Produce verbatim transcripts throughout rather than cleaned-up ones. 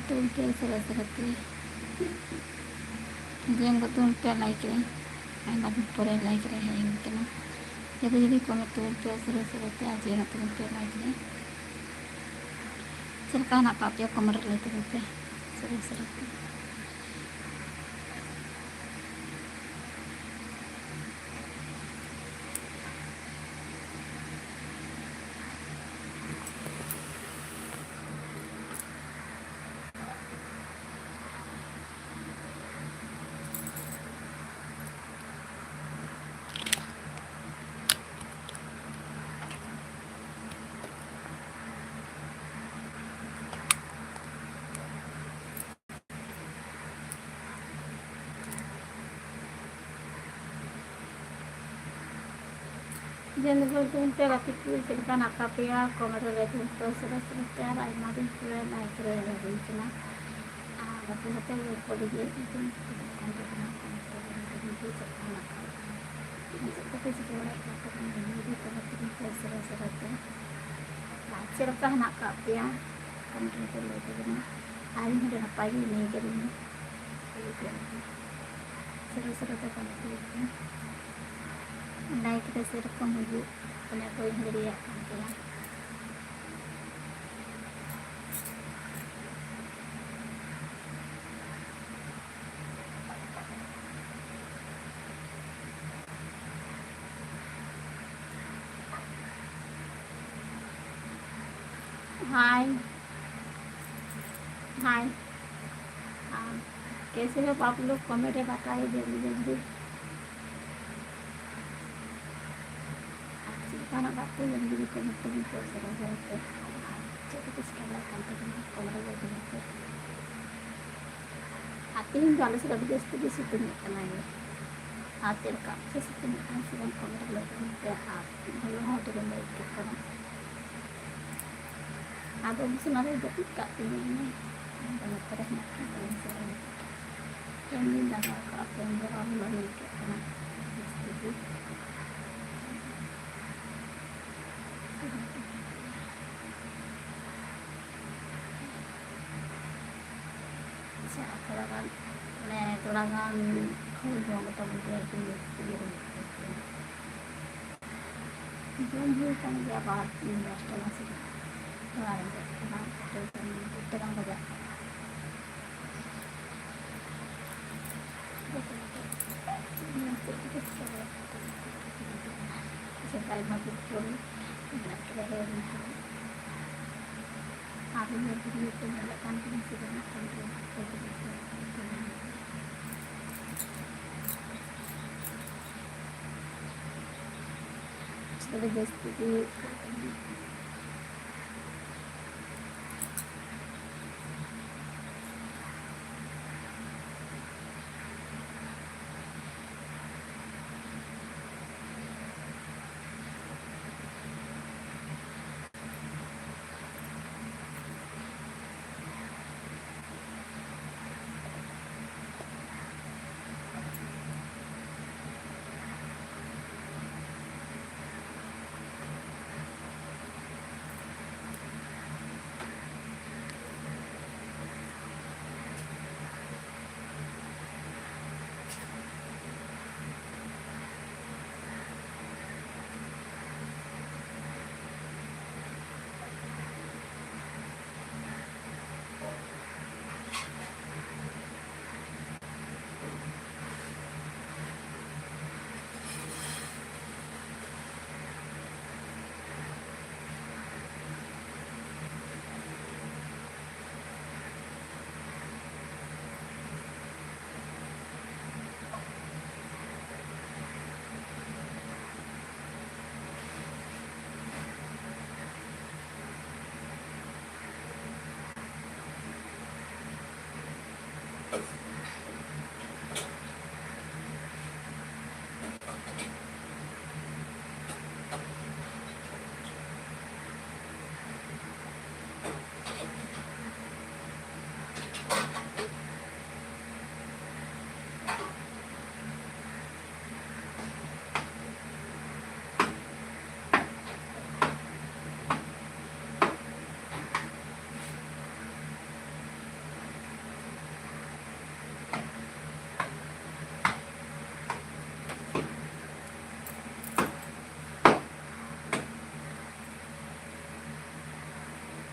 ᱛᱟᱵᱚᱱ ᱯᱮ ᱩᱥᱟᱹᱨᱟ ᱩᱥᱟᱹᱨᱟ ᱛᱮ᱾ ᱡᱚᱭᱮᱱ ᱜᱚᱫ ᱛᱟᱵᱚᱱ ᱯᱮ, ᱞᱟᱭᱤᱠ ᱨᱮ᱾ ᱟᱭᱢᱟ ᱫᱤᱱ ᱯᱚᱨᱮ ᱞᱟᱭᱤᱠ ᱨᱮ ᱦᱮᱡ ᱦᱩᱭ ᱠᱟᱱᱟ᱾ ᱡᱚᱛᱚ ᱡᱩᱫᱤ ᱠᱚᱢᱮᱱᱴ ᱛᱟᱵᱚᱱ ᱯᱮ ᱩᱥᱟᱹᱨᱟ ᱩᱥᱟᱹᱨᱟ ᱛᱮ, ᱟᱨ ᱡᱚᱭᱮᱱ ᱛᱟᱵᱚᱱ ᱯᱮ ᱞᱟᱭᱤᱠ ᱨᱮ᱾ ᱪᱮᱫ ᱞᱮᱠᱟ ᱦᱮᱱᱟᱜ ᱟᱠᱟᱫ ᱯᱮᱭᱟ ᱠᱚᱢᱮᱱᱴ ᱨᱮ ᱞᱟᱹᱭ ᱛᱟᱵᱚᱱ ᱯᱮ ᱩᱥᱟᱹᱨᱟ ᱩᱥᱟᱹᱨᱟ ᱛᱮ᱾ ᱡᱮ ᱱᱤᱛᱚᱜ ᱫᱤᱱ ᱛᱮ ᱜᱟᱛᱮ ᱠᱚ ᱪᱮᱫ ᱞᱮᱠᱟ ᱦᱮᱱᱟᱜ ᱟᱠᱟᱫ ᱯᱮᱭᱟ? ᱠᱚᱢᱮᱱᱴ ᱨᱮ ᱞᱟᱹᱭ ᱛᱟᱵᱚᱱ ᱯᱮ ᱩᱥᱟᱹᱨᱟ ᱩᱥᱟᱹᱨᱟ ᱛᱮ, ᱟᱨ ᱟᱭᱢᱟ ᱫᱤᱱ ᱯᱚᱨᱮ ᱞᱟᱭᱤᱠ ᱨᱮ ᱦᱮᱡ ᱦᱩᱭ ᱠᱟᱱᱟ᱾ ᱟᱨ ᱜᱟᱛᱮ ᱜᱟᱛᱮ ᱠᱚ ᱞᱟᱹᱜᱤᱫ ᱤᱧ ᱠᱩᱞᱤ ᱠᱟᱱ ᱛᱟᱵᱚᱱᱟ, ᱠᱚᱢᱮᱱᱴ ᱨᱮ ᱞᱟᱹᱭ ᱛᱟᱵᱚᱱ ᱯᱮ ᱪᱮᱫ ᱞᱮᱠᱟ ᱦᱮᱱᱟᱜ ᱟᱠᱟᱫ ᱯᱮᱭᱟ? ᱪᱮᱫ ᱠᱚᱯᱮ ᱪᱤᱠᱟᱹ ᱵᱟᱲᱟᱭᱮᱫ ᱠᱟᱱ ᱛᱟᱵᱚᱱᱟ? ᱱᱤᱭᱟᱹ ᱜᱮ ᱠᱚᱢᱮᱱᱴ ᱛᱟᱵᱚᱱ ᱯᱮ ᱩᱥᱟᱹᱨᱟ ᱩᱥᱟᱹᱨᱟ ᱛᱮ᱾ ᱟᱨ ᱪᱮᱫ ᱞᱮᱠᱟ ᱦᱮᱱᱟᱜ ᱟᱠᱟᱫ ᱯᱮᱭᱟ? ᱠᱚᱢᱮᱱᱴ ᱨᱮ ᱞᱟᱹᱭ ᱛᱟᱵᱚᱱᱟ᱾ ᱟᱨ ᱤᱧ ᱦᱚᱸ ᱟᱹᱰᱤ ᱱᱟᱯᱟᱭ ᱜᱮ ᱢᱤᱱᱟᱹᱧ ᱠᱟᱹᱫᱤᱧᱟ᱾ ᱩᱥᱟᱹᱨᱟ ᱩᱥᱟᱹᱨᱟ ᱛᱮ ᱠᱚᱢᱮᱱᱴ ᱛᱟᱵᱚᱱ ᱯᱮ᱾ ᱞᱟᱭᱤᱠ ᱨᱮ ᱥᱮᱨᱚᱠᱚᱢ ᱦᱤᱡᱩᱜ ᱠᱟᱱᱟ, ᱵᱟᱹᱧ ᱫᱟᱲᱮᱭᱟᱜ ᱠᱟᱱ ᱛᱟᱦᱮᱸᱱᱟ᱾ हाय, हाय। हाँ, कैसे हो आप लोग? कमेंट में बताइए जल्दी जल्दी। ᱟᱨ ᱪᱮᱫ ᱞᱮᱠᱟᱱᱟᱜ ᱫᱟᱜ ᱠᱚ ᱧᱮᱞ ᱞᱟᱹᱜᱤᱫ ᱠᱚ ᱢᱮᱱᱛᱮ ᱱᱤᱛᱚᱜ ᱥᱮᱨᱮᱧ ᱥᱮᱨᱮᱧ ᱛᱮ ᱪᱮᱫ ᱠᱚᱯᱮ ᱪᱤᱠᱟᱹ ᱵᱟᱲᱟᱭᱮᱫ ᱠᱟᱱ ᱛᱟᱵᱚᱱᱟ? ᱠᱚᱢᱮᱱᱴ ᱨᱮ ᱞᱟᱹᱭ ᱛᱟᱵᱚᱱ ᱯᱮ᱾ ᱟᱨ ᱛᱮᱦᱮᱧ ᱫᱚ ᱟᱞᱮ ᱥᱮᱫ ᱟᱹᱰᱤ ᱡᱟᱹᱥᱛᱤ ᱜᱮ ᱥᱤᱛᱩᱝ ᱮᱫ ᱠᱟᱱᱟᱭ᱾ ᱟᱨ ᱪᱮᱫ ᱞᱮᱠᱟ ᱟᱯᱮ ᱥᱤᱛᱩᱝ ᱮᱫ ᱠᱟᱱᱟ ᱥᱮ ᱵᱟᱝ? ᱠᱚᱢᱮᱱᱴ ᱨᱮ ᱞᱟᱹᱭ ᱛᱟᱵᱚᱱ ᱯᱮ᱾ ᱟᱨ ᱞᱚᱞᱚ ᱦᱚᱸ ᱟᱹᱰᱤ ᱞᱚᱞᱚ ᱟᱹᱭᱠᱟᱹᱜ ᱠᱟᱱᱟ᱾ ᱟᱫᱚ ᱵᱤᱪᱷᱱᱟ ᱨᱮ ᱡᱟᱹᱯᱤᱫ ᱠᱟᱜ ᱛᱤᱧᱟᱹ ᱤᱧ᱾ ᱟᱫᱚ ᱱᱚᱛᱮ ᱨᱮ ᱦᱮᱱᱟᱜ ᱠᱤᱱᱟ ᱵᱟᱹᱧ ᱪᱟᱞᱟᱣ ᱠᱟᱱᱟ᱾ ᱯᱷᱮᱱ ᱫᱩᱧ ᱞᱟᱜᱟᱣ ᱠᱟᱜᱼᱟ, ᱯᱷᱮᱱ ᱫᱚ ᱵᱟᱝ ᱞᱚᱞᱚ ᱟᱹᱭᱠᱟᱹᱜ ᱠᱟᱱᱟ ᱡᱟᱹᱥᱛᱤ ᱜᱮ᱾ ᱟᱪᱪᱷᱟ, ᱛᱷᱚᱲᱟ ᱜᱟᱱ, ᱢᱟᱱᱮ, ᱛᱷᱚᱲᱟ ᱜᱟᱱ ᱠᱷᱟᱹᱞ ᱡᱚᱢ ᱠᱟᱛᱮ ᱵᱚᱱ ᱛᱮᱭᱟᱨ ᱠᱮᱫᱟ᱾ ᱡᱚᱢ ᱦᱩᱭ ᱠᱟᱱ ᱜᱮᱭᱟ ᱵᱟᱨ ᱛᱤᱱ ᱵᱟᱡᱮ ᱞᱟᱦᱟ ᱥᱮᱫ᱾ ᱛᱷᱚᱲᱟ ᱨᱮᱸᱜᱮᱡ ᱠᱟᱱᱟ, ᱛᱚ ᱛᱮᱦᱮᱧ ᱫᱚ ᱪᱮᱫ ᱦᱚᱸ ᱵᱟᱝ ᱵᱟᱡᱟᱜ ᱠᱟᱱᱟ᱾ ᱥᱮᱛᱟᱜ ᱨᱮᱢᱟ ᱯᱮᱴᱨᱳᱞ ᱢᱮᱱᱟᱜ ᱠᱮᱫᱟ, ᱨᱮᱞ ᱢᱮᱱᱟᱜ ᱠᱮᱫᱟ᱾ ᱟᱨ ᱤᱧ ᱵᱷᱤᱰᱤᱭᱳ ᱠᱚ ᱧᱮᱞᱮᱫ ᱠᱟᱱ ᱛᱤᱧ ᱥᱮ ᱵᱟᱝ ᱠᱟᱱ ᱛᱤᱧ᱾ ᱛᱚᱵᱮ ᱡᱟᱹᱥᱛᱤ ᱜᱮ ᱦᱩᱭᱩᱜ ᱠᱟᱱ ᱛᱟᱦᱮᱸᱱᱟ᱾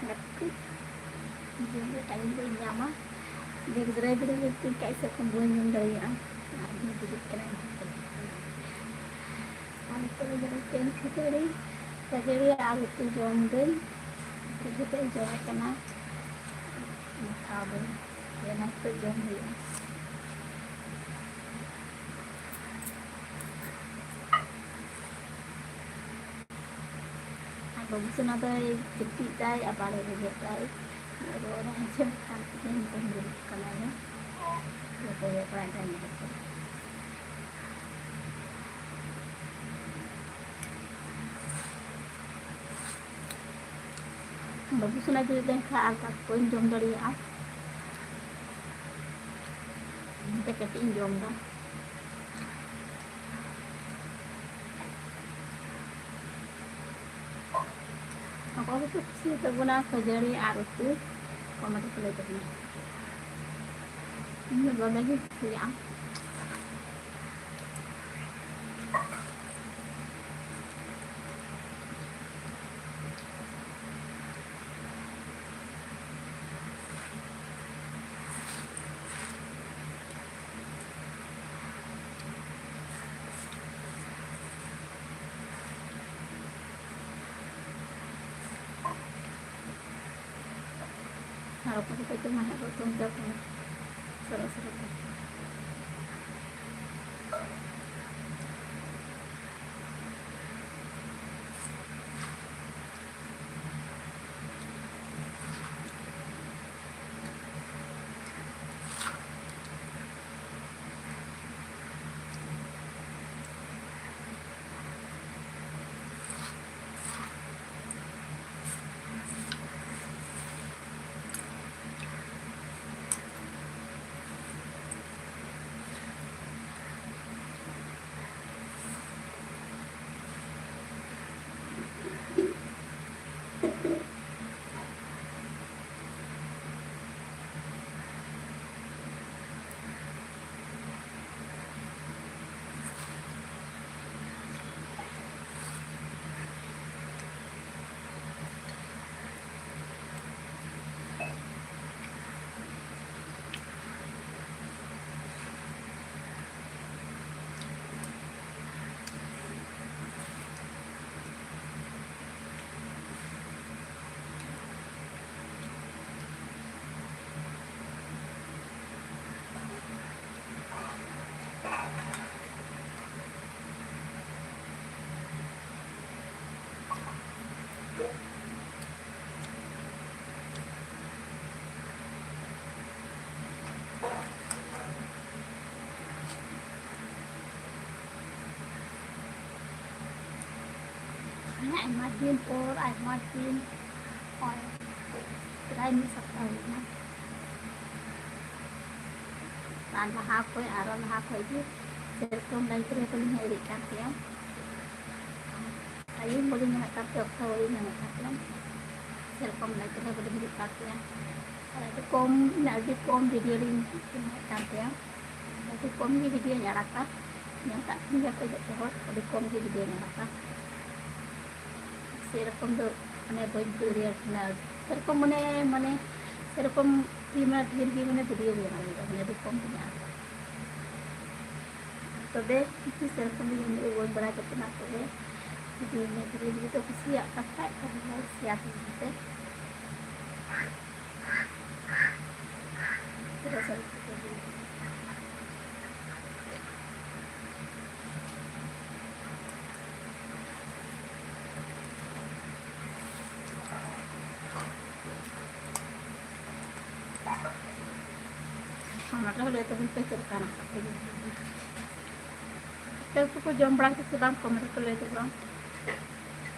ᱜᱟᱛᱮ ᱠᱚ, ᱡᱚᱢ ᱨᱮ time ᱵᱟᱹᱧ ᱧᱟᱢᱟ᱾ ᱡᱮ ᱜᱤᱫᱽᱨᱟᱹ ᱜᱤᱫᱽᱨᱟᱹ ᱞᱟᱹᱠᱛᱤ ᱠᱷᱟᱡ ᱥᱮᱨᱚᱠᱚᱢ ᱵᱟᱹᱧ ᱡᱚᱢ ᱫᱟᱲᱮᱭᱟᱜᱼᱟ᱾ ᱟᱨ ᱤᱧ ᱫᱩᱲᱩᱵ ᱠᱟᱱᱟ᱾ ᱟᱨ ᱱᱤᱛᱚᱜ ᱫᱚ ᱡᱚᱢ ᱠᱟᱹᱧ ᱠᱷᱟᱹᱡᱟᱹᱲᱤ, ᱠᱷᱟᱹᱡᱟᱹᱲᱤ ᱟᱨ ᱩᱛᱩ ᱡᱚᱢ ᱫᱟᱹᱧ᱾ ᱩᱛᱩ ᱠᱟᱛᱮ ᱡᱚᱢ ᱠᱟᱱᱟ᱾ ᱢᱟᱠᱷᱟᱣ ᱫᱟᱹᱧ᱾ ᱡᱮ ᱚᱱᱟ ᱠᱚ ᱡᱚᱢ ᱦᱩᱭᱩᱜᱼᱟ᱾ ᱟᱨ ᱵᱟᱹᱵᱩ ᱥᱳᱱᱟ ᱫᱚᱭ ᱡᱟᱹᱯᱤᱫ ᱫᱟᱭ, ᱟᱵᱟᱨᱮ ᱵᱮᱸᱜᱮᱫ ᱫᱟᱭ᱾ ᱨᱚᱲ ᱟᱸᱡᱚᱢ ᱠᱟᱱ ᱛᱤᱧᱟᱹ, ᱱᱤᱛᱚᱝ ᱫᱩᱲᱩᱵ ᱠᱟᱱᱟᱭ᱾ ᱡᱚᱛᱚ ᱜᱮ ᱠᱚᱲᱟ ᱜᱤᱫᱽᱨᱟᱹ ᱧᱮᱞ ᱠᱚ᱾ ᱵᱟᱹᱵᱩ ᱥᱳᱱᱟ ᱡᱩᱫᱤ ᱛᱟᱦᱮᱱ ᱠᱷᱟᱱ ᱟᱨ ᱫᱟᱠᱟ ᱠᱚᱧ ᱡᱚᱢ ᱫᱟᱲᱮᱭᱟᱜᱼᱟ᱾ ᱚᱱᱟᱛᱮ ᱠᱟᱹᱴᱤᱡ ᱤᱧ ᱡᱚᱢ ᱮᱫᱟ᱾ ᱚᱠᱚᱭ ᱠᱚᱠᱚ ᱠᱩᱥᱤᱭᱟᱜ ᱛᱟᱵᱚᱱᱟ ᱠᱷᱟᱹᱡᱟᱹᱲᱤ ᱟᱨ ᱩᱛᱩ, comment ᱨᱮ ᱞᱟᱹᱭ ᱛᱟᱵᱚᱱᱟ᱾ ᱤᱧ ᱫᱚ ᱫᱚᱢᱮ ᱜᱤᱧ ᱠᱩᱥᱤᱭᱟᱜᱼᱟ᱾ ᱟᱨ ᱚᱠᱚᱭ ᱠᱚᱠᱚ ᱡᱚᱢᱟ ᱦᱟᱸᱜ, ᱩᱛᱩ ᱢᱚᱪᱟ ᱠᱚ ᱥᱚᱨᱚ ᱥᱚᱨᱚ ᱛᱮ᱾ ᱟᱭᱢᱟ ᱫᱤᱱ ᱯᱚᱨ, ᱟᱭᱢᱟ ᱫᱤᱱ, ᱱᱚᱜᱼᱚᱭ ᱯᱨᱟᱭ ᱢᱤᱫ ᱥᱚᱯᱛᱟᱦᱚ ᱦᱩᱭᱱᱟ᱾ ᱟᱨ ᱞᱟᱦᱟ ᱠᱷᱚᱡ, ᱟᱨᱚ ᱞᱟᱦᱟ ᱠᱷᱚᱡ ᱜᱮ ᱥᱮᱨᱚᱠᱚᱢ live ᱨᱮ ᱵᱟᱹᱞᱤᱧ ᱦᱮᱡ ᱫᱟᱲᱮᱭᱟᱜ ᱠᱟᱱ ᱛᱟᱦᱮᱸᱜᱼᱟ᱾ ᱴᱟᱭᱤᱢ ᱵᱟᱹᱞᱤᱧ ᱧᱟᱢᱮᱫ ᱠᱟᱱ ᱛᱟᱦᱮᱸ, ᱚᱠᱛᱚ ᱵᱟᱹᱞᱤᱧ ᱧᱟᱢᱮᱫ ᱠᱟᱱ ᱛᱟᱦᱮᱸ, ᱥᱮᱨᱚᱠᱚᱢ live ᱨᱮ ᱵᱟᱹᱞᱤᱧ ᱦᱤᱡᱩᱜ ᱠᱟᱱ ᱛᱟᱦᱮᱸ᱾ ᱟᱹᱰᱤ ᱠᱚᱢ, ᱢᱟᱱᱮ ᱟᱹᱰᱤ ᱠᱚᱢ video ᱞᱤᱧ ᱵᱮᱱᱟᱣᱮᱫ ᱠᱟᱱ ᱛᱟᱦᱮᱸ, ᱟᱹᱰᱤ ᱠᱚᱢ ᱜᱮ videoᱧ ᱟᱲᱟᱜᱟ᱾ ᱧᱮᱞ ᱠᱟᱜ ᱛᱤᱧ ᱜᱮᱭᱟ ᱯᱮ ᱡᱚᱛᱚ ᱦᱚᱲ, ᱟᱹᱰᱤ ᱠᱚᱢ ᱜᱮ videoᱧ ᱟᱲᱟᱜᱟ᱾ ᱥᱮᱨᱚᱠᱚᱢ ᱫᱚ ᱢᱟᱱᱮ ᱵᱟᱹᱧ video ᱫᱟᱲᱮᱭᱟᱜ ᱠᱟᱱᱟ᱾ ᱥᱮᱨᱚᱠᱚᱢ ᱢᱟᱱᱮ, ᱢᱟᱱᱮ ᱥᱮᱨᱚᱠᱚᱢ ᱰᱷᱮᱨ ᱢᱟ ᱰᱷᱮᱨ ᱜᱮ ᱢᱟᱱᱮ video ᱵᱮᱱᱟᱣ ᱦᱩᱭᱩᱜᱼᱟ, ᱢᱟᱱᱮ ᱟᱹᱰᱤ ᱠᱚᱢ ᱜᱮ ᱢᱮᱱᱟᱜᱼᱟ᱾ ᱛᱚᱵᱮ ᱠᱤᱪᱷᱩ ᱥᱮᱨᱚᱠᱚᱢ ᱜᱮ ᱩᱱᱟᱹᱜ ᱵᱟᱹᱧ ᱵᱟᱲᱟᱭ ᱠᱟᱛᱮ ᱱᱟ, ᱛᱚᱵᱮ ᱡᱩᱫᱤ ᱤᱧᱟᱹᱜ video ᱡᱩᱫᱤ ᱯᱮ ᱠᱩᱥᱤᱭᱟᱜ ᱠᱷᱟᱱ ᱠᱷᱟᱡ, ᱛᱚᱵᱮ share ᱛᱟᱵᱚᱱ ᱯᱮ᱾ ᱪᱮᱫᱟᱜ ᱥᱮ ᱚᱱᱟᱴᱟ ᱦᱚᱸ ᱞᱟᱹᱭ ᱛᱟᱵᱚᱱ ᱯᱮ ᱪᱮᱫ ᱞᱮᱠᱟᱱᱟ᱾ ᱟᱯᱮ ᱩᱛᱩ ᱠᱚ ᱡᱚᱢ ᱵᱟᱲᱟ ᱠᱮᱫᱟ ᱥᱮ ᱵᱟᱝ? Comment ᱨᱮ ᱞᱟᱹᱭ ᱛᱟᱵᱚᱱ᱾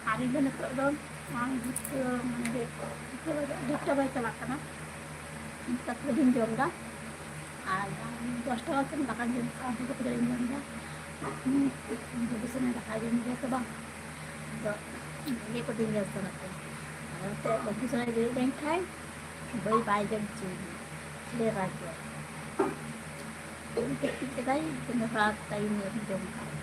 ᱟᱨ ᱤᱧ ᱫᱚ ᱱᱤᱛᱚᱜ ᱫᱚ ᱱᱚᱜᱼᱚᱭ ᱵᱷᱤᱛᱟᱹ, ᱢᱟᱱᱮ ᱰᱷᱮᱨ ᱪᱟᱵᱟᱭ ᱪᱟᱞᱟᱜ ᱠᱟᱱᱟ᱾ ᱤᱱᱠᱟ ᱠᱟᱛᱮ ᱜᱤᱧ ᱡᱚᱢ ᱮᱫᱟ᱾ ᱟᱨ ᱫᱚᱥᱴᱟ ᱵᱟᱡᱮ ᱥᱮᱫ ᱫᱟᱠᱟᱧ ᱡᱚᱢ ᱠᱟᱜᱼᱟ, ᱵᱷᱟᱜᱮ ᱠᱟᱛᱮ ᱤᱧ ᱡᱚᱢ ᱮᱫᱟ᱾ ᱵᱟᱹᱵᱩ ᱥᱚᱸᱜᱮ ᱫᱟᱠᱟ ᱡᱚᱢ ᱜᱮᱭᱟ ᱛᱚ ᱵᱟᱝ᱾ ᱟᱫᱚ ᱤᱭᱟᱹ ᱠᱚ ᱫᱤᱱ ᱜᱮ ᱥᱟᱱᱟ ᱠᱚᱣᱟ᱾ ᱟᱫᱚ ᱮᱱᱛᱮᱫ ᱵᱟᱹᱵᱩ ᱥᱚᱸᱜᱮ ᱫᱩᱲᱩᱵ ᱞᱮᱱᱠᱷᱟᱱ ᱵᱟᱹᱭ ᱵᱟᱭ ᱡᱚᱢ ᱦᱚᱪᱚᱧᱟ, ᱞᱮ ᱨᱟᱜᱽ ᱜᱮᱭᱟ᱾ ᱩᱱᱤ ᱠᱟᱹᱴᱤᱡ ᱠᱮᱫᱟᱭ, ᱨᱟᱜᱽ ᱛᱟᱭ, ᱩᱱᱤ ᱡᱚᱢ ᱠᱟᱜᱼᱟ᱾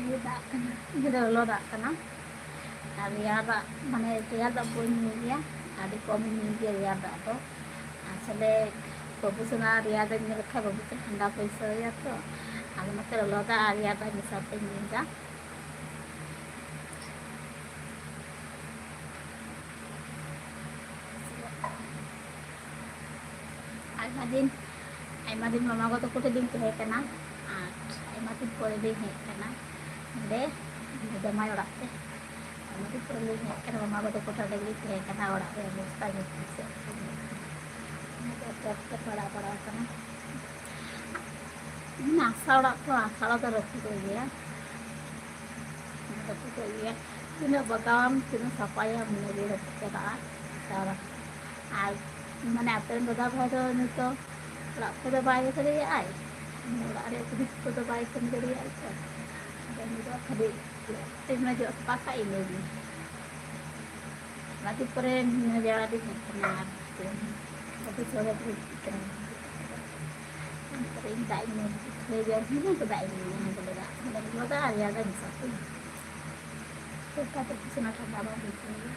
ᱤᱭᱟᱹ ᱫᱟᱜ ᱠᱟᱱᱟ, ᱤᱧ ᱫᱚ ᱞᱚᱞᱚ ᱫᱟᱜ ᱠᱟᱱᱟ᱾ ᱟᱨ ᱨᱮᱭᱟᱲ ᱫᱟᱜ, ᱢᱟᱱᱮ ᱨᱮᱭᱟᱲ ᱫᱟᱜ ᱵᱟᱹᱧ ᱧᱩᱭ ᱜᱮᱭᱟ, ᱟᱹᱰᱤ ᱠᱚᱢ ᱤᱧ ᱧᱩᱭ ᱜᱮᱭᱟ ᱨᱮᱭᱟᱲ ᱫᱟᱜ ᱫᱚ᱾ ᱟᱥᱚᱞᱮ ᱵᱟᱹᱵᱩ ᱥᱮᱱᱟᱜ ᱨᱮᱭᱟᱲ ᱫᱟᱜ ᱧᱩ ᱞᱮᱠᱷᱟᱱ ᱵᱟᱹᱵᱩ ᱥᱮᱱ ᱴᱷᱟᱱᱰᱟ ᱵᱟᱹᱭᱥᱟᱹᱣ ᱟᱭᱟ ᱛᱚ, ᱟᱫᱚ ᱚᱱᱟᱛᱮ ᱞᱚᱞᱚ ᱫᱟᱜ ᱟᱨ ᱨᱮᱭᱟᱲ ᱫᱟᱜ ᱢᱮᱥᱟ ᱛᱮᱧ ᱧᱩᱭᱫᱟ᱾ ᱟᱭᱢᱟ ᱫᱤᱱ, ᱟᱭᱢᱟ ᱫᱤᱱ ᱢᱟᱢᱟ ᱜᱚ ᱛᱟᱠᱚ ᱴᱷᱮᱱ ᱞᱤᱧ ᱛᱟᱦᱮᱸ ᱠᱟᱱᱟ, ᱟᱨ ᱟᱭᱢᱟ ᱫᱤᱱ ᱯᱚᱨᱮ ᱞᱤᱧ ᱦᱮᱡ ᱠᱟᱱᱟ ᱱᱚᱰᱮ ᱡᱟᱢᱟᱭ ᱚᱲᱟᱜ ᱛᱮ᱾ ᱟᱭᱢᱟ ᱫᱤᱱ ᱯᱚᱨᱮ ᱞᱤᱧ ᱦᱮᱡ ᱠᱟᱱᱟ, ᱢᱟᱢᱟ ᱜᱚ ᱛᱟᱠᱚ ᱴᱷᱮᱱ ᱞᱤᱧ ᱛᱟᱦᱮᱸ ᱠᱟᱱᱟ, ᱚᱲᱟᱜ ᱨᱮ ᱚᱵᱚᱥᱛᱟ ᱧᱮᱞ ᱠᱟᱛᱮ᱾ ᱚᱱᱟᱛᱮ ᱟᱥᱛᱮ ᱟᱥᱛᱮ ᱯᱟᱲᱟᱣ ᱯᱟᱲᱟᱣ ᱠᱟᱱᱟ᱾ ᱢᱟᱱᱮ ᱦᱟᱥᱟ ᱚᱲᱟᱜ ᱛᱚ, ᱦᱟᱥᱟ ᱚᱲᱟᱜ ᱫᱚ ᱨᱟᱹᱯᱩᱫᱚᱜ ᱜᱮᱭᱟ, ᱨᱟᱹᱯᱩᱫᱚᱜ ᱜᱮᱭᱟ᱾ ᱛᱤᱱᱟᱹᱜ ᱵᱟᱜᱟᱣᱟᱢ, ᱛᱤᱱᱟᱹᱜ ᱥᱟᱯᱷᱟᱭᱟᱢ, ᱩᱱᱟᱹᱜ ᱜᱮ ᱨᱟᱹᱯᱩᱫ ᱪᱟᱞᱟᱜᱼᱟ ᱦᱟᱥᱟ ᱚᱲᱟᱜ᱾ ᱟᱨ ᱢᱟᱱᱮ ᱟᱯᱮ ᱨᱮᱱ ᱫᱟᱫᱟ ᱵᱷᱟᱭ ᱫᱚ ᱱᱤᱛᱚᱜ ᱚᱲᱟᱜ ᱠᱚᱫᱚ ᱵᱟᱭ ᱤᱭᱟᱹ ᱫᱟᱲᱮᱭᱟᱜᱼᱟᱭ, ᱚᱲᱟᱜ ᱨᱮ ᱠᱟᱹᱢᱤ ᱠᱚᱫᱚ ᱵᱟᱭ ᱠᱟᱹᱢᱤ ᱫᱟᱲᱮᱭᱟᱜᱼᱟᱭ ᱛᱚ᱾ ᱟᱫᱚ ᱩᱱᱤ ᱫᱚ ᱠᱷᱟᱹᱞᱤ ᱛᱮᱦᱮᱧ ᱡᱚᱜ ᱥᱟᱯᱷᱟ ᱠᱟᱜ ᱤᱱᱟᱹᱜᱮ᱾ ᱚᱱᱟ ᱫᱤᱱ ᱯᱚᱨᱮ ᱱᱤᱭᱟᱹ ᱡᱟᱭᱜᱟ ᱨᱮ ᱦᱮᱡ ᱠᱟᱱᱟ ᱟᱨ ᱟᱹᱰᱤ ᱥᱚᱨᱮᱥ ᱜᱮ ᱟᱹᱭᱠᱟᱹᱜ ᱠᱟᱱᱟ᱾ ᱛᱟᱨᱯᱚᱨᱮ ᱤᱧ ᱫᱟᱜ ᱤᱧ ᱧᱩ ᱞᱮᱜᱮ, ᱫᱟᱜ ᱤᱧ ᱧᱩᱭᱟ, ᱚᱱᱟ ᱫᱚ ᱫᱟᱜ ᱤᱧ ᱧᱩᱭᱟ, ᱚᱱᱟ ᱫᱚ ᱫᱟᱜ ᱟᱨ ᱨᱮᱭᱟᱲ ᱫᱟᱜ ᱢᱮᱥᱟ ᱠᱚ᱾ ᱪᱮᱫ ᱞᱮᱠᱟ ᱛᱮ ᱤᱥᱤᱱᱟ ᱴᱷᱟᱱᱰᱟ ᱵᱟᱝ ᱵᱩᱡᱷᱟᱹᱣ᱾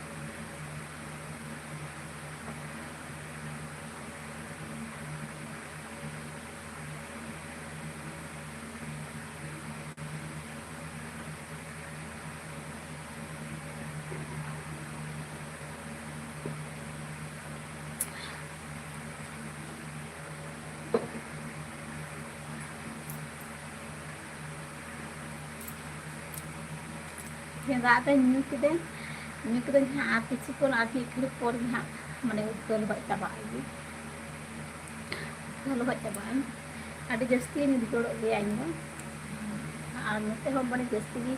ᱜᱮᱸᱫᱟᱜ ᱫᱚᱧ ᱧᱩ ᱠᱮᱫᱟᱹᱧ, ᱧᱩ ᱠᱮᱫᱟᱹᱧ ᱦᱟᱸᱜ, ᱟᱨ ᱠᱤᱪᱷᱩ ᱠᱷᱚᱱ, ᱟᱨ ᱢᱤᱫ ᱜᱷᱟᱹᱲᱤᱡ ᱯᱚᱨ ᱜᱮ ᱦᱟᱸᱜ, ᱢᱟᱱᱮ ᱩᱫᱽᱜᱟᱹᱨ ᱞᱚᱦᱚᱫ ᱪᱟᱵᱟᱜ ᱟᱹᱧ, ᱩᱫᱽᱜᱟᱹᱨ ᱞᱚᱦᱚᱫ ᱪᱟᱵᱟᱜ ᱟᱹᱧ᱾ ᱟᱹᱰᱤ ᱡᱟᱹᱥᱛᱤᱧ ᱩᱫᱽᱜᱟᱹᱨᱚᱜ ᱜᱮᱭᱟ ᱤᱧ ᱫᱚ, ᱟᱨ ᱱᱚᱛᱮ ᱦᱚᱸ ᱢᱟᱱᱮ ᱡᱟᱹᱥᱛᱤ ᱜᱮ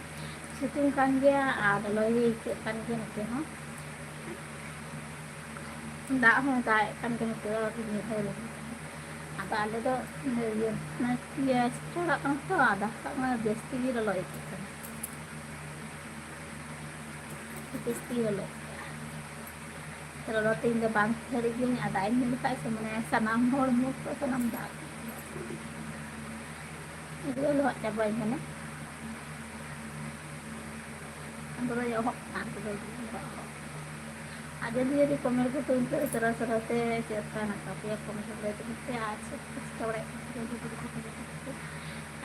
ᱥᱤᱛᱩᱝ ᱠᱟᱱ ᱜᱮᱭᱟ ᱟᱨ ᱞᱚᱞᱚ ᱜᱮ ᱟᱹᱭᱠᱟᱹᱜ ᱠᱟᱱ ᱜᱮᱭᱟ ᱱᱚᱛᱮ ᱦᱚᱸ᱾ ᱫᱟᱜ ᱦᱚᱸ ᱫᱟᱜ ᱮᱫ ᱠᱟᱱ ᱜᱮᱭᱟ ᱱᱚᱛᱮ ᱫᱚ ᱨᱤᱢᱤᱞ ᱦᱚᱸ ᱨᱤᱢᱤᱞ᱾ ᱟᱫᱚ ᱟᱞᱮ ᱫᱚ ᱤᱭᱟᱹ, ᱤᱭᱟᱹ, ᱪᱷᱟᱴᱠᱟ ᱚᱲᱟᱜ ᱠᱟᱱᱟ ᱛᱚ, ᱟᱫᱚ ᱦᱟᱥᱟ ᱢᱟ ᱡᱟᱹᱥᱛᱤ ᱜᱮ ᱞᱚᱞᱚ ᱟᱹᱭᱠᱟᱹᱜ ᱠᱟᱱᱟ, ᱡᱟᱹᱥᱛᱤ ᱜᱮ ᱞᱚᱞᱚ ᱟᱹᱭᱠᱟᱹᱜᱼᱟ᱾ ᱞᱚᱞᱚ ᱛᱮ ᱤᱧ ᱫᱚ ᱵᱟᱝ ᱠᱷᱟᱹᱲᱤ ᱜᱤᱭᱟᱹᱧ, ᱟᱨ ᱫᱟᱜ ᱤᱧ ᱧᱩ ᱞᱮᱠᱷᱟᱡ ᱥᱮ ᱢᱟᱱᱮ ᱥᱟᱱᱟᱢ ᱦᱚᱲᱢᱚ ᱠᱚ ᱥᱟᱱᱟᱢ ᱫᱟᱜ ᱨᱩᱣᱟᱹ ᱞᱚᱦᱚᱫ ᱪᱟᱵᱟᱧ ᱠᱟᱱᱟ᱾ ᱫᱚ ᱮᱦᱚᱵ ᱠᱟᱱ ᱛᱮᱫᱚ ᱟᱨ ᱡᱚᱞᱫᱤ ᱡᱚᱞᱫᱤ comment ᱠᱚ ᱛᱩᱧ ᱯᱮ, ᱩᱥᱟᱹᱨᱟ ᱩᱥᱟᱹᱨᱟ ᱛᱮ ᱪᱮᱫ ᱞᱮᱠᱟ ᱦᱮᱱᱟᱜ ᱠᱟᱜ ᱯᱮᱭᱟ comment ᱨᱮ ᱞᱟᱹᱭ ᱛᱟᱵᱚᱱ ᱯᱮ᱾ ᱟᱨ ᱪᱮᱫ ᱠᱚ ᱪᱤᱠᱟᱹ ᱵᱟᱲᱟᱭᱮᱫ ᱠᱟᱱᱟ ᱡᱚᱞᱫᱤ ᱡᱚᱞᱫᱤ comment ᱯᱮ᱾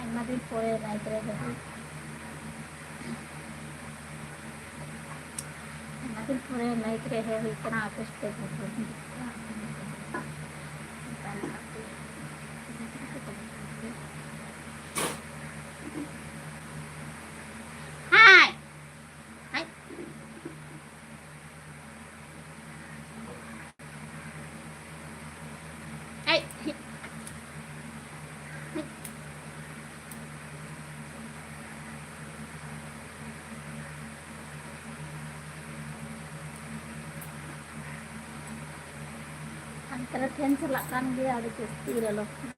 ᱟᱭᱢᱟ ᱫᱤᱱ ᱯᱚᱨᱮ live ᱨᱮ ᱦᱤᱡᱩᱜ ᱟᱭᱢᱟ ᱫᱤᱱ ᱯᱚᱨᱮ live ᱨᱮ ᱦᱮᱡ ᱦᱩᱭ ᱠᱟᱱᱟ, ᱟᱯᱮ ᱥᱟᱛᱮ ᱜᱚᱞᱯᱚ ᱦᱩᱭᱩᱜ ᱠᱟᱱᱟ᱾ ᱦᱟᱭ᱾ ᱦᱟᱭ᱾ ᱦᱟᱭ᱾ ᱦᱟᱱᱛᱮ ᱨᱮ fan ᱪᱟᱞᱟᱜ ᱠᱟᱱ ᱜᱮᱭᱟ, ᱟᱹᱰᱤ ᱡᱟᱹᱥᱛᱤ ᱞᱚᱞᱚ ᱠᱟᱱᱟ᱾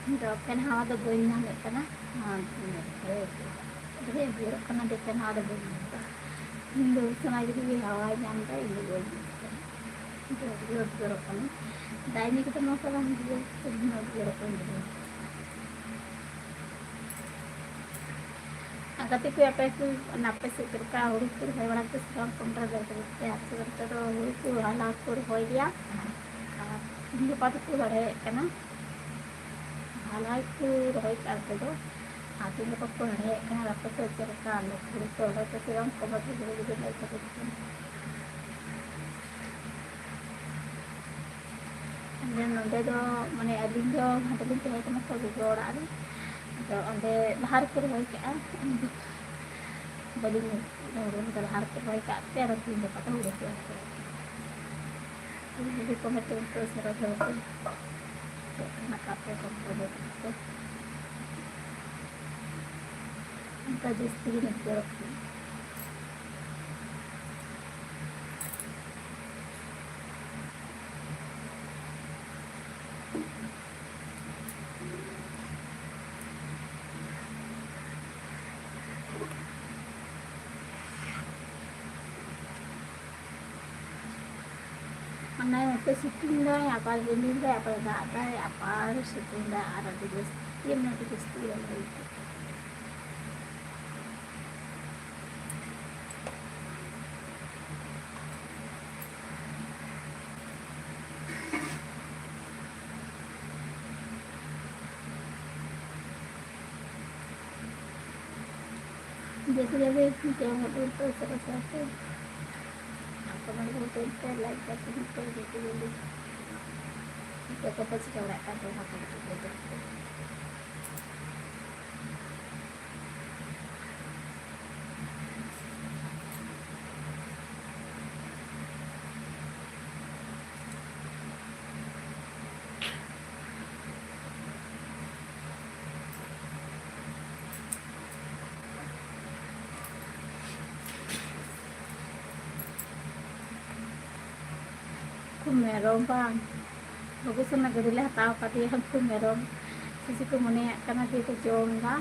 ᱤᱧ ᱫᱚ fan ᱦᱟᱣᱟ ᱫᱚ ᱵᱟᱹᱧ ᱧᱟᱢᱮᱫ ᱠᱟᱱᱟ᱾ ᱦᱮᱸ, ᱟᱹᱰᱤ ᱩᱫᱽᱜᱟᱹᱨᱚᱜ ᱠᱟᱱᱟ, ᱡᱮ fan ᱦᱟᱣᱟ ᱫᱚ ᱵᱟᱹᱧ ᱧᱟᱢ ᱮᱫᱟ᱾ ᱤᱧ ᱫᱚ ᱥᱚᱱᱟ ᱡᱩᱫᱤ ᱦᱟᱣᱟᱭ ᱧᱟᱢ ᱮᱫᱟ, ᱤᱧ ᱫᱚ ᱵᱟᱹᱧ ᱧᱟᱢ ᱮᱫᱟ᱾ ᱤᱧ ᱫᱚ ᱟᱹᱰᱤ ᱩᱫᱽᱜᱟᱹᱨᱚᱜ ᱠᱟᱱᱟ᱾ ᱫᱟᱭᱱᱤ ᱠᱚᱫᱚ ᱱᱚᱣᱟ ᱥᱟᱞᱟᱜ ᱤᱧ ᱵᱩᱡᱷᱟᱹᱣ, ᱤᱧ ᱫᱚ ᱩᱫᱽᱜᱟᱹᱨᱚᱜ ᱠᱟᱱᱟᱧ ᱵᱩᱡᱷᱟᱹᱣ᱾ ᱟᱨ ᱜᱟᱛᱮ ᱠᱚ, ᱟᱯᱮ ᱠᱚ, ᱟᱯᱮ ᱥᱮᱫ ᱪᱮᱫ ᱞᱮᱠᱟ ᱦᱩᱲᱩ ᱠᱚ ᱨᱚᱦᱚᱭ ᱵᱟᱲᱟ ᱠᱮᱫᱟ ᱥᱮ ᱵᱟᱝ? ᱠᱚᱱᱴᱨᱟ ᱫᱟᱨᱮ ᱠᱚ ᱯᱮ ᱟᱨ ᱥᱮ ᱱᱚᱛᱮ ᱫᱚ ᱦᱩᱲᱩ ᱠᱚ ᱦᱟᱞᱟ ᱠᱚ ᱨᱚᱦᱚᱭ ᱜᱮᱭᱟ᱾ ᱟᱨ ᱛᱤᱦᱤᱧ ᱜᱟᱯᱟ ᱫᱚᱠᱚ ᱦᱮᱲᱦᱮᱫ ᱠᱟᱱᱟ, ᱦᱟᱞᱟ ᱠᱚ ᱨᱚᱦᱚᱭ ᱠᱟᱜᱼᱟ ᱱᱚᱛᱮ ᱫᱚ᱾ ᱟᱨ ᱛᱤᱦᱤᱧ ᱜᱟᱯᱟ ᱠᱚ ᱦᱮᱲᱦᱮᱫ ᱠᱟᱱᱟ᱾ ᱟᱯᱮ ᱥᱮᱫ ᱪᱮᱫ ᱞᱮᱠᱟ? ᱦᱩᱲᱩ ᱠᱚ ᱨᱚᱦᱚᱭ ᱠᱟᱫᱟ ᱥᱮ ᱵᱟᱝ? ᱠᱚᱢᱚᱞ ᱦᱩᱲᱩ ᱜᱮᱞᱮ ᱨᱚᱦᱚᱭ ᱠᱟᱫᱟ᱾ ᱟᱞᱮ ᱱᱚᱰᱮ ᱫᱚ, ᱢᱟᱱᱮ, ᱟᱹᱞᱤᱧ ᱫᱚ ᱦᱟᱸᱰᱮ ᱞᱤᱧ ᱛᱟᱦᱮᱸ ᱠᱟᱱᱟ ᱛᱚ, ᱜᱚᱜᱚ ᱚᱲᱟᱜ ᱨᱮ᱾ ᱟᱫᱚ ᱚᱸᱰᱮ ᱞᱟᱦᱟ ᱨᱮᱠᱚ ᱨᱚᱦᱚᱭ ᱠᱟᱜᱼᱟ᱾ ᱟᱹᱞᱤᱧ ᱫᱚ ᱵᱟᱹᱞᱤᱧ ᱨᱚᱦᱚᱭ ᱠᱟᱜᱼᱟ᱾ ᱟᱫᱚ ᱞᱟᱦᱟ ᱨᱮᱠᱚ ᱨᱚᱦᱚᱭ ᱠᱟᱜ ᱛᱮ, ᱟᱫᱚ ᱛᱤᱦᱤᱧ ᱜᱟᱯᱟ ᱫᱚ ᱦᱩᱲᱩ ᱠᱚ ᱮᱨ ᱠᱟᱜᱼᱟ᱾ ᱡᱩᱫᱤ ᱠᱚ ᱢᱮᱱᱟ ᱩᱱᱠᱩ ᱥᱟᱨᱟ ᱫᱷᱟᱨᱟ ᱠᱚ ᱪᱮᱫ ᱠᱟᱱᱟ ᱠᱟᱯᱮ ᱠᱚ ᱠᱚ ᱫᱚ ᱠᱚ ᱚᱱᱠᱟ ᱡᱟᱹᱥᱛᱤ ᱜᱮ ᱱᱤᱛᱚᱜ᱾ ᱱᱚᱛᱮ ᱥᱤᱛᱩᱝ ᱫᱟᱭ, ᱟᱵᱟᱨ ᱨᱤᱢᱤᱞ ᱫᱟᱭ, ᱟᱵᱟᱨ ᱫᱟᱜ ᱫᱟᱭ, ᱟᱵᱟᱨ ᱥᱤᱛᱩᱝ ᱫᱟᱭ, ᱟᱨ ᱟᱹᱰᱤ ᱡᱟᱹᱥᱛᱤ, ᱢᱟᱱᱮ ᱟᱹᱰᱤ ᱡᱟᱹᱥᱛᱤ ᱜᱮ ᱟᱹᱭᱠᱟᱹᱜ ᱠᱟᱱᱟ᱾ ᱡᱮᱥᱮ ᱡᱟᱵᱷᱤ ᱡᱚᱢ ᱦᱚᱸ ᱩᱛᱩ ᱥᱟᱨᱟ ᱥᱟᱨᱟ ᱛᱮ᱾ ᱟᱨ comment ᱠᱚ ᱛᱮ like ᱠᱟᱛᱮ ᱦᱚᱸ ᱯᱮ ᱡᱚᱛᱚ ᱜᱮ᱾ ᱪᱮᱫ ᱠᱚᱯᱮ ᱪᱤᱠᱟᱹ ᱵᱟᱲᱟᱭᱮᱫ ᱠᱟᱱ ᱛᱟᱵᱚᱱᱟ ᱠᱚ ᱠᱟᱹᱴᱤᱡ ᱞᱟᱹᱭ ᱛᱟᱵᱚᱱ ᱯᱮ᱾ ᱩᱱᱠᱩ ᱢᱮᱨᱚᱢ ᱵᱟᱝ, ᱵᱟᱹᱵᱩ ᱥᱚᱱᱟ ᱜᱟᱹᱰᱤ ᱞᱮ ᱦᱟᱛᱟᱣ ᱠᱟᱫᱮᱭᱟ, ᱩᱱᱠᱩ ᱢᱮᱨᱚᱢ ᱥᱤᱥᱤ ᱠᱚ ᱢᱚᱱᱮᱭᱟᱜ ᱠᱟᱱᱟ ᱡᱮ ᱠᱚ ᱡᱚᱢ ᱮᱫᱟ᱾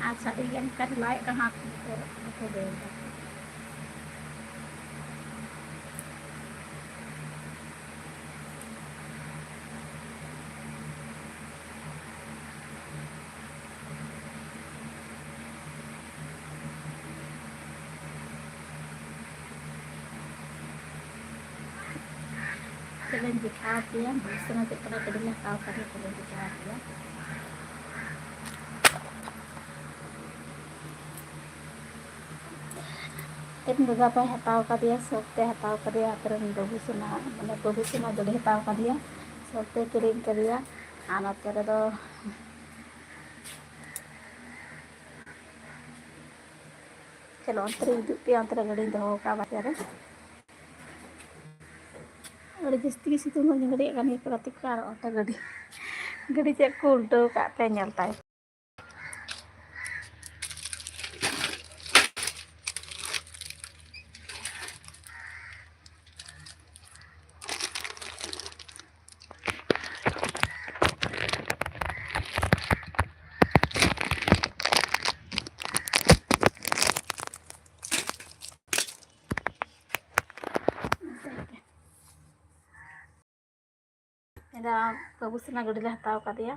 ᱟᱨ ᱥᱟᱰᱮ ᱞᱮᱱᱠᱷᱟᱱ ᱞᱟᱡ ᱠᱟᱱᱟ ᱠᱚ, ᱵᱟᱠᱚ ᱫᱟᱹᱲ ᱫᱟ᱾ ᱪᱮᱫ ᱞᱤᱧ ᱫᱮᱠᱷᱟᱣ ᱟᱯᱮᱭᱟ, ᱵᱩᱡᱽ ᱥᱟᱱᱟ ᱪᱮᱫ ᱠᱟᱱᱟ, ᱪᱮᱫ ᱞᱤᱧ ᱦᱟᱛᱟᱣ ᱠᱟᱫᱟ, ᱪᱮᱫ ᱞᱤᱧ ᱫᱮᱠᱷᱟᱣ ᱟᱯᱮᱭᱟ᱾ ᱛᱮᱦᱮᱧ ᱫᱟᱫᱟ ᱛᱟᱭ ᱦᱟᱛᱟᱣ ᱠᱟᱫᱮᱭᱟ, ᱥᱚᱠ ᱛᱮ ᱦᱟᱛᱟᱣ ᱠᱟᱫᱮᱭᱟ, ᱟᱯᱮ ᱨᱮᱱ ᱵᱟᱹᱵᱩ ᱥᱚᱱᱟ, ᱢᱟᱱᱮ ᱵᱟᱹᱵᱩ ᱥᱚᱱᱟ ᱜᱟᱹᱰᱤ ᱦᱟᱛᱟᱣ ᱠᱟᱫᱮᱭᱟ, ᱥᱚᱠ ᱛᱮ ᱠᱤᱨᱤᱧ ᱠᱟᱫᱮᱭᱟ᱾ ᱟᱨ ᱱᱚᱛᱮ ᱨᱮᱫᱚ ᱪᱚᱞᱚ ᱚᱱᱛᱮ ᱨᱮ ᱦᱤᱡᱩᱜ ᱯᱮ, ᱚᱱᱛᱮ ᱨᱮ ᱜᱟᱹᱰᱤᱧ ᱫᱚᱦᱚ ᱠᱟᱜᱼᱟ ᱵᱟᱡᱟᱨ ᱨᱮ᱾ ᱟᱹᱰᱤ ᱡᱟᱹᱥᱛᱤ ᱜᱮ ᱥᱤᱛᱩᱝ ᱠᱟᱱᱟ, ᱜᱟᱹᱰᱤᱭᱟᱜ ᱠᱟᱱ ᱜᱮᱭᱟ ᱠᱚ ᱜᱟᱛᱮ ᱠᱚ, ᱟᱨ ᱚᱱᱛᱮ ᱜᱟᱹᱰᱤ, ᱜᱟᱹᱰᱤ ᱪᱮᱫ ᱠᱚ ᱩᱞᱴᱟᱹᱣ ᱠᱟᱜ ᱯᱮ ᱧᱮᱞ ᱛᱟᱭ᱾ ᱵᱟᱹᱵᱩ ᱥᱮᱱᱟᱜ ᱜᱟᱹᱰᱤ ᱞᱮ ᱦᱟᱛᱟᱣ ᱠᱟᱫᱮᱭᱟ᱾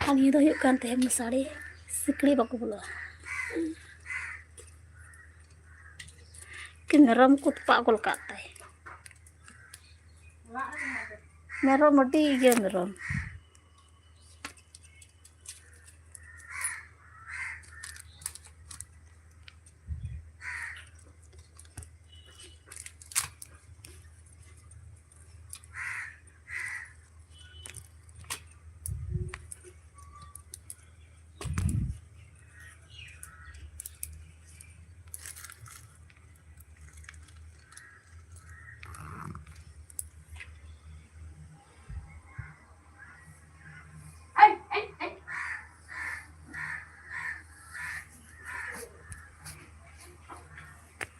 ᱟᱨ ᱱᱤᱭᱟᱹ ᱫᱚ ᱦᱩᱭᱩᱜ ᱠᱟᱱ ᱛᱟᱦᱮᱸᱫ ᱢᱚᱥᱟᱨᱤ, ᱥᱤᱠᱲᱤ ᱵᱟᱠᱚ ᱵᱚᱞᱚᱜᱼᱟ᱾ ᱠᱤ ᱢᱮᱨᱚᱢ ᱠᱚ ᱛᱚᱯᱟᱜ ᱜᱚᱞ ᱠᱟᱜ ᱛᱟᱭ᱾ ᱢᱮᱨᱚᱢ ᱟᱹᱰᱤ ᱤᱭᱟᱹ ᱢᱮᱨᱚᱢ᱾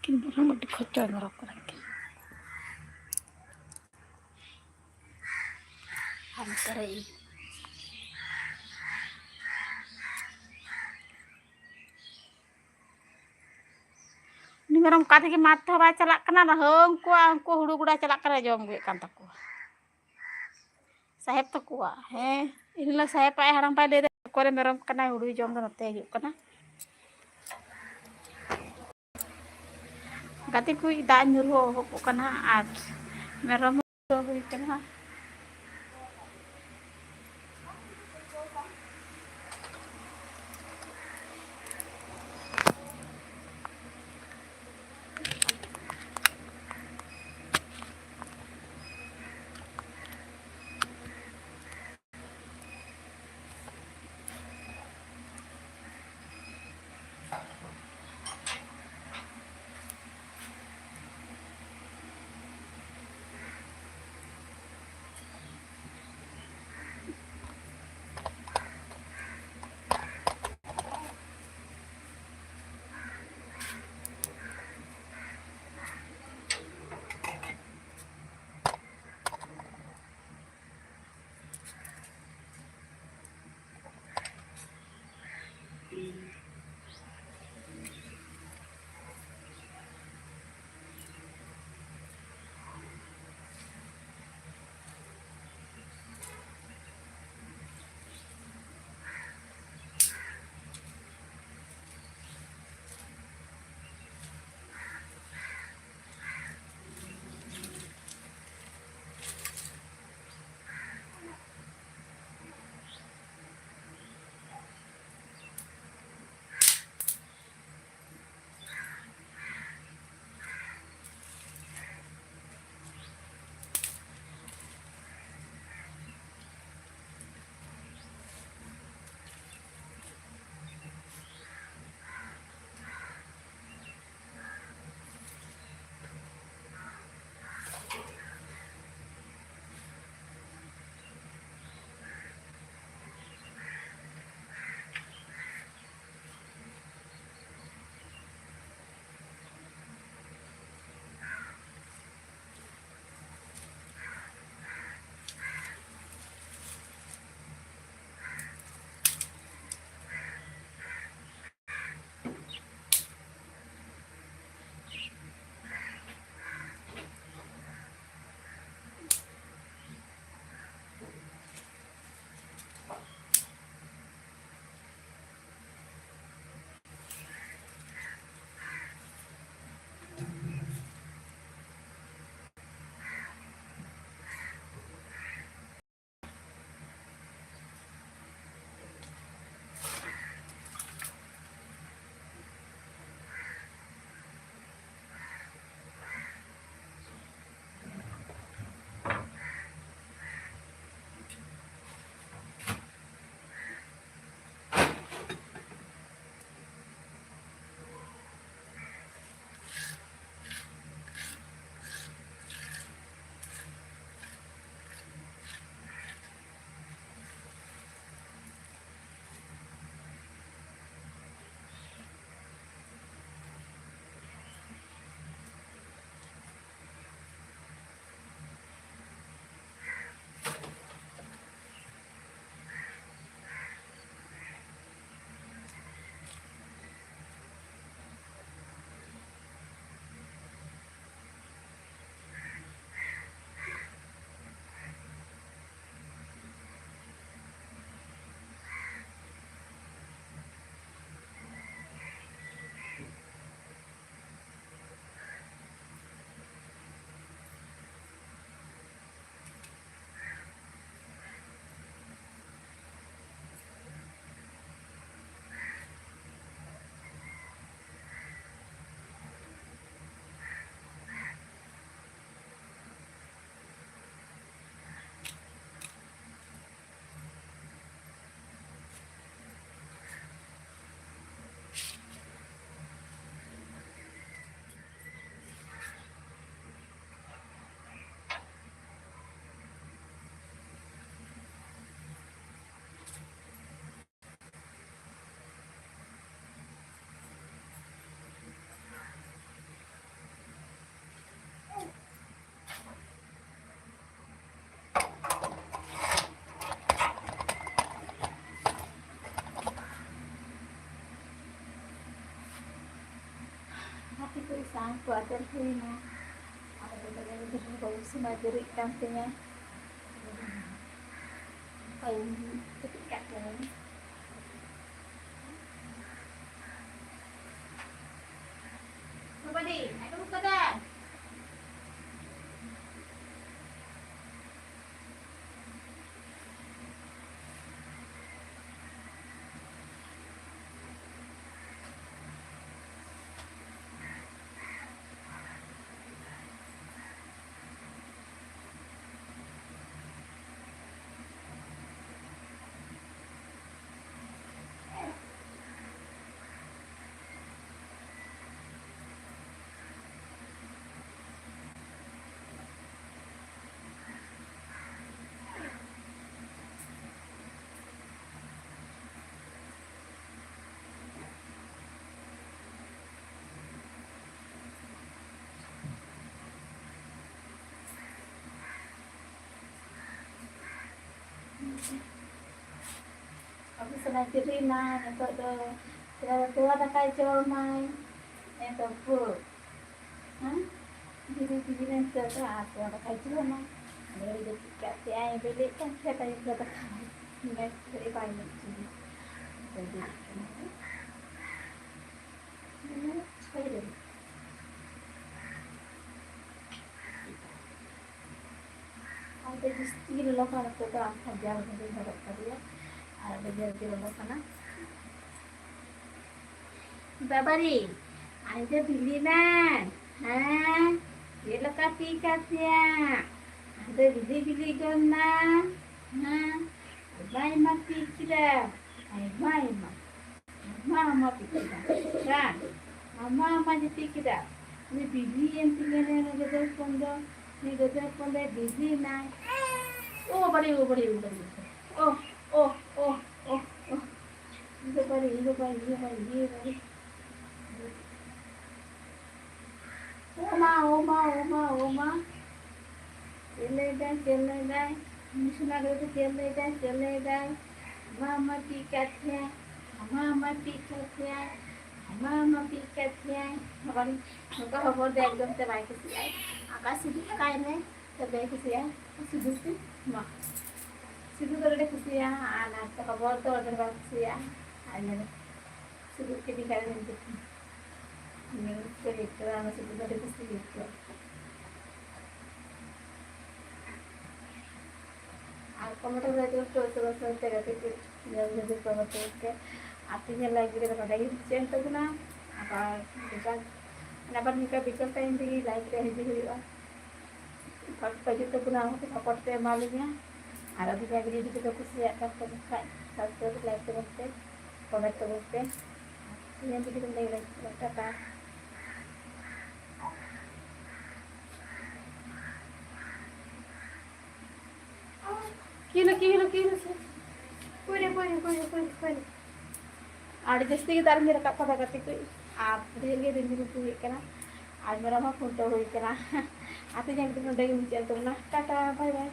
ᱠᱤᱱ ᱵᱩᱨᱩᱢ ᱟᱹᱰᱤ ᱠᱷᱚᱪᱪᱚ ᱢᱮᱨᱚᱢ ᱠᱟᱱᱟ ᱠᱤᱱ᱾ ᱦᱟᱱᱛᱮ ᱨᱮ ᱤᱧ᱾ ᱩᱱᱤ ᱢᱮᱨᱚᱢ ᱚᱠᱟ ᱛᱮᱜᱮ ᱢᱟᱴ ᱛᱮᱦᱚᱸ ᱵᱟᱭ ᱪᱟᱞᱟᱜ ᱠᱟᱱᱟ, ᱚᱱᱟ ᱦᱟᱹᱱᱠᱩ ᱟᱨ ᱩᱱᱠᱩ ᱦᱩᱲᱩ ᱜᱚᱰᱟ ᱪᱟᱞᱟᱜ ᱠᱟᱱᱟ, ᱡᱚᱢ ᱟᱹᱜᱩᱭᱮᱫ ᱠᱟᱱ ᱛᱟᱠᱚᱣᱟ᱾ ᱥᱟᱦᱮᱵ ᱛᱟᱠᱚᱣᱟ, ᱦᱮᱸ, ᱤᱱ ᱦᱤᱞᱳᱜ ᱥᱟᱦᱮᱵ ᱟᱡ ᱦᱟᱲᱟᱢ ᱵᱟᱭ ᱞᱟᱹᱭ ᱫᱟ, ᱚᱠᱚᱭ ᱨᱮ ᱢᱮᱨᱚᱢ ᱠᱟᱱᱟᱭ, ᱦᱩᱲᱩᱭ ᱡᱚᱢ ᱫᱟ, ᱱᱚᱛᱮ ᱦᱤᱡᱩᱜ ᱠᱟᱱᱟ᱾ ᱜᱟᱛᱮ ᱠᱚ ᱫᱟᱜ ᱧᱩᱨᱦᱩ ᱮᱦᱚᱵᱚᱜ ᱠᱟᱱᱟ ᱟᱨ ᱢᱮᱨᱚᱢ ᱦᱚᱸ ᱦᱩᱭ ᱠᱟᱱᱟ᱾ ᱠᱚ ᱟᱫᱮᱨ ᱦᱩᱭᱱᱟ᱾ ᱟᱨ ᱚᱸᱰᱮ ᱜᱮ ᱜᱤᱫᱽᱨᱟᱹ ᱵᱟᱹᱵᱩ ᱥᱚᱢᱟᱭ ᱵᱮᱨᱮᱫ ᱠᱟᱱ ᱛᱤᱧᱟ᱾ ᱚᱱᱠᱟᱧ ᱡᱟᱹᱯᱤᱫ ᱠᱟᱜ ᱠᱟᱱᱟᱧ᱾ ᱵᱟᱵᱟ ᱨᱮ, ᱟᱸᱡᱚᱢ ᱠᱟᱫᱟ? ᱟᱵᱚ ᱥᱟᱞᱟᱜ ᱡᱩᱨᱤ ᱮᱱᱟ, ᱱᱤᱛᱚᱜ ᱫᱚ ᱛᱚᱣᱟ, ᱛᱚᱣᱟ ᱫᱟᱠᱟᱭ ᱡᱚᱢᱟᱭ᱾ ᱦᱮᱸ ᱛᱚ, ᱵᱷᱩ᱾ ᱦᱮᱸ? ᱫᱷᱤᱨᱮ ᱫᱷᱤᱨᱮ ᱱᱤᱛᱚᱜ ᱫᱚ ᱟᱨ ᱛᱚᱣᱟ ᱫᱟᱠᱟᱭ ᱡᱚᱢᱟ᱾ ᱟᱫᱚ ᱡᱟᱹᱯᱤᱫ ᱠᱟᱜ ᱛᱮ ᱟᱭ ᱵᱮᱨᱮᱫ ᱠᱟᱱ ᱠᱷᱟᱡ ᱟᱭᱩᱵ ᱫᱚ ᱫᱟᱠᱟ ᱵᱟᱭ ᱡᱚᱢ ᱦᱚᱪᱚᱭᱟ᱾ ᱱᱤᱛᱚᱜ ᱵᱮᱨᱮᱫ ᱠᱟᱱᱟ᱾ ᱦᱮᱸ? ᱦᱮᱸ, ᱪᱤᱠᱟᱹᱭ ᱫᱟᱲᱮᱭᱟᱜᱼᱟ? ᱟᱫᱚ ᱡᱟᱹᱥᱛᱤ ᱜᱮ ᱞᱚᱞᱚ ᱠᱟᱱᱟ, ᱱᱤᱛᱚᱜ ᱫᱚ ᱟᱨ ᱠᱷᱟᱡ ᱡᱟᱞ ᱜᱮᱞᱤᱧ ᱦᱚᱨᱚᱜ ᱠᱟᱫᱮᱭᱟ᱾ ᱟᱨ ᱟᱹᱰᱤ ᱡᱳᱨ ᱜᱮ ᱞᱚᱞᱚ ᱠᱟᱱᱟ᱾ ᱵᱟᱵᱟᱨᱮ, ᱟᱢ ᱫᱚ ᱵᱤᱞᱤ ᱢᱮ᱾ ᱦᱮᱸ, ᱪᱮᱫ ᱞᱮᱠᱟ ᱛᱤ ᱠᱟᱛᱮᱭᱟ? ᱟᱢ ᱫᱚ ᱵᱤᱞᱤ ᱵᱤᱞᱤ ᱜᱚᱫ ᱱᱟ᱾ ᱦᱮᱸ, ᱟᱭᱢᱟ ᱟᱭᱢᱟ ᱛᱤ ᱠᱮᱫᱟ᱾ ᱟᱭᱢᱟ ᱟᱭᱢᱟ᱾ ᱟᱭᱢᱟ ᱟᱭᱢᱟ ᱛᱤ ᱠᱮᱫᱟ᱾ ᱵᱟᱝ, ᱟᱭᱢᱟ ᱟᱭᱢᱟ ᱡᱟᱹᱯᱤᱫ ᱠᱮᱫᱟ᱾ ᱩᱱᱤ ᱵᱤᱞᱤᱭᱮᱱ ᱛᱤᱧᱟ ᱱᱩᱭ ᱜᱟᱹᱫᱟᱹᱨ ᱦᱚᱯᱚᱱ ᱫᱚ᱾ ᱩᱱᱤ ᱜᱟᱹᱫᱟᱹᱨ ᱦᱚᱯᱚᱱ ᱫᱚᱭ ᱵᱤᱞᱤᱭᱮᱱᱟᱭ᱾ ᱳ ᱵᱟᱵᱟᱨᱮ, ᱳ ᱵᱟᱵᱟᱨᱮ, ᱳ ᱵᱟᱵᱟᱨᱮ᱾ ᱳ, ᱳ, ᱳ, ᱳ, ᱳ᱾ ᱤ ᱵᱟᱵᱟᱨᱮ, ᱤ ᱵᱟᱵᱟᱨᱮ, ᱤ ᱵᱟᱵᱟᱨᱮ, ᱤ ᱵᱟᱵᱟᱨᱮ᱾ ᱳ ᱢᱟ, ᱳ ᱢᱟ, ᱳ ᱢᱟ, ᱳ ᱢᱟ᱾ ᱪᱮᱫ ᱞᱟᱹᱭᱫᱟᱭ, ᱪᱮᱫ ᱞᱟᱹᱭᱫᱟᱭ? ᱩᱱᱤ ᱥᱚᱱᱟ ᱜᱤᱫᱽᱨᱟᱹ ᱫᱚ ᱪᱮᱫ ᱞᱟᱹᱭᱫᱟᱭ, ᱪᱮᱫ ᱞᱟᱹᱭᱫᱟᱭ? ᱟᱢᱟ, ᱟᱢᱟ ᱪᱮᱫ ᱠᱟᱫ ᱯᱮᱭᱟᱭ? ᱟᱢᱟ, ᱟᱢᱟ ᱪᱮᱫ ᱠᱟᱫ ᱯᱮᱭᱟᱭ? ᱢᱟ ᱢᱟ ᱯᱤ ᱠᱟᱫᱤᱧᱟᱭ᱾ ᱦᱚᱵᱚᱨ, ᱱᱚᱝᱠᱟ ᱦᱚᱵᱚᱨ ᱫᱚ ᱮᱠᱫᱚᱢ ᱛᱮ ᱵᱟᱭ ᱠᱩᱥᱤᱭᱟᱜᱼᱟᱭ᱾ ᱟᱠᱟ ᱥᱤᱫᱩ ᱠᱟᱭ ᱢᱮ, ᱛᱚᱵᱮ ᱠᱩᱥᱤᱭᱟᱜᱼᱟᱭ᱾ ᱥᱤᱫᱩ ᱥᱤ ᱢᱟ, ᱥᱤᱫᱩ ᱫᱚ ᱟᱹᱰᱤ ᱠᱩᱥᱤᱭᱟᱜᱼᱟ, ᱟᱨ ᱱᱟᱛᱮ ᱦᱚᱵᱚᱨ ᱫᱚ ᱟᱹᱰᱤ ᱵᱟᱭ ᱠᱩᱥᱤᱭᱟᱜᱼᱟ᱾ ᱟᱨ ᱧᱮᱞ ᱥᱤᱫᱩ ᱠᱤᱫᱤ ᱠᱟᱭ ᱢᱮ, ᱥᱤᱫᱩ ᱫᱚ ᱟᱹᱰᱤ ᱠᱩᱥᱤᱭᱟᱜᱼᱟ᱾ ᱟᱨ comment ᱨᱮ ᱞᱟᱹᱭ ᱛᱟᱵᱚᱱ ᱯᱮ, ᱩᱥᱟᱹᱨᱟ ᱩᱥᱟᱹᱨᱟ ᱛᱮ ᱜᱟᱛᱮ ᱠᱚ ᱧᱮᱞ ᱧᱮᱞ ᱛᱮ comment ᱛᱟᱵᱚᱱ ᱯᱮ᱾ ᱟᱨ ᱛᱮᱦᱮᱧᱟᱜ live video ᱫᱚ ᱱᱚᱰᱮ ᱜᱮ ᱢᱩᱪᱟᱹᱫ ᱮᱱ ᱛᱟᱵᱚᱱᱟ᱾ ᱟᱵᱟᱨ ᱵᱤᱠᱟᱞ, ᱟᱵᱟᱨ ᱱᱚᱝᱠᱟ ᱵᱤᱠᱟᱞ time ᱨᱮᱜᱮ live ᱨᱮ ᱦᱤᱡᱩᱜ ᱦᱩᱭᱩᱜᱼᱟ᱾ ᱯᱟᱹᱡᱩᱜ ᱛᱟᱵᱚᱱᱟ, ᱟᱨᱦᱚᱸ ᱯᱮ support ᱯᱮ ᱮᱢᱟ ᱞᱤᱧᱟ᱾ ᱟᱨ ᱟᱹᱵᱤᱱᱟᱜ video ᱡᱩᱫᱤ ᱯᱮ ᱠᱩᱥᱤᱭᱟᱜ ᱠᱟᱱ ᱛᱟᱵᱚᱱ ᱠᱷᱟᱡ, subscribe, like ᱛᱟᱵᱚᱱ ᱯᱮ, comment ᱛᱟᱵᱚᱱ ᱯᱮ᱾ ᱛᱮᱦᱮᱧᱟᱜ video ᱫᱚ ᱱᱚᱰᱮ ᱜᱮ ᱞᱟᱹᱭ ᱛᱟᱵᱚᱱᱟ᱾ ᱴᱟᱴᱟ᱾ ᱠᱤᱞᱳ, ᱠᱤᱞᱳ, ᱠᱤᱞᱳ, ᱠᱤᱞᱳ᱾ ᱠᱩᱭᱨᱮ, ᱠᱩᱭᱨᱮ, ᱠᱩᱭᱨᱮ, ᱠᱩᱭᱨᱮ, ᱠᱩᱭᱨᱮ᱾ ᱟᱹᱰᱤ ᱡᱟᱹᱥᱛᱤ ᱜᱮ ᱫᱟᱜ ᱨᱮᱧ ᱨᱟᱠᱟᱵ ᱠᱟᱫᱟ ᱜᱟᱛᱮ ᱠᱚ᱾ ᱟᱨ ᱰᱷᱮᱨ ᱜᱮ ᱨᱤᱢᱤᱞ ᱨᱤᱢᱤᱞ ᱦᱩᱭᱩᱜ ᱠᱟᱱᱟ᱾ ᱟᱨ ᱢᱮᱨᱚᱢ ᱦᱚᱸ ᱠᱷᱩᱱᱴᱟᱹᱣ ᱦᱩᱭ ᱠᱟᱱᱟ᱾ ᱟᱨ ᱛᱮᱦᱮᱧ ᱫᱚ ᱱᱚᱰᱮ ᱜᱮ ᱢᱩᱪᱟᱹᱫ ᱮᱱ ᱛᱟᱵᱚᱱᱟ᱾ Tata, bye bye᱾